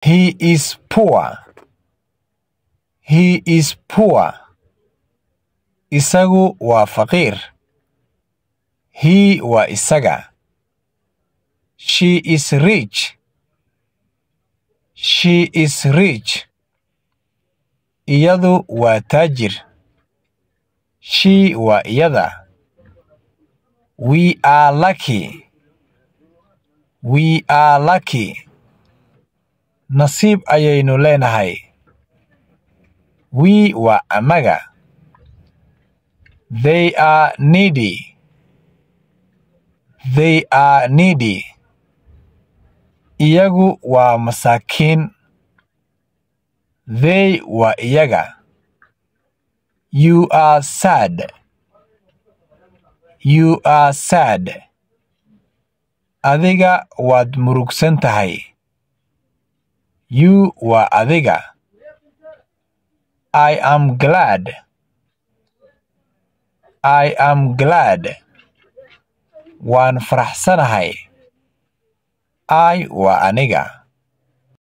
He is poor. He is poor. Isagu waa faqiir. He waa isaga. She is rich. She is rich. Iyadu waa taajir. She waa iyada. We are lucky. We are lucky. Nasiib ayaynu leenahay. We waa annaga. They are needy. They are needy. Iyagu waa masaakiin. They waa iyaga. You are sad. You are sad. Adiga waad murugsan tahay. You waa adiga. I am glad. I am glad. Waan faraxsanahay. I waa aniga.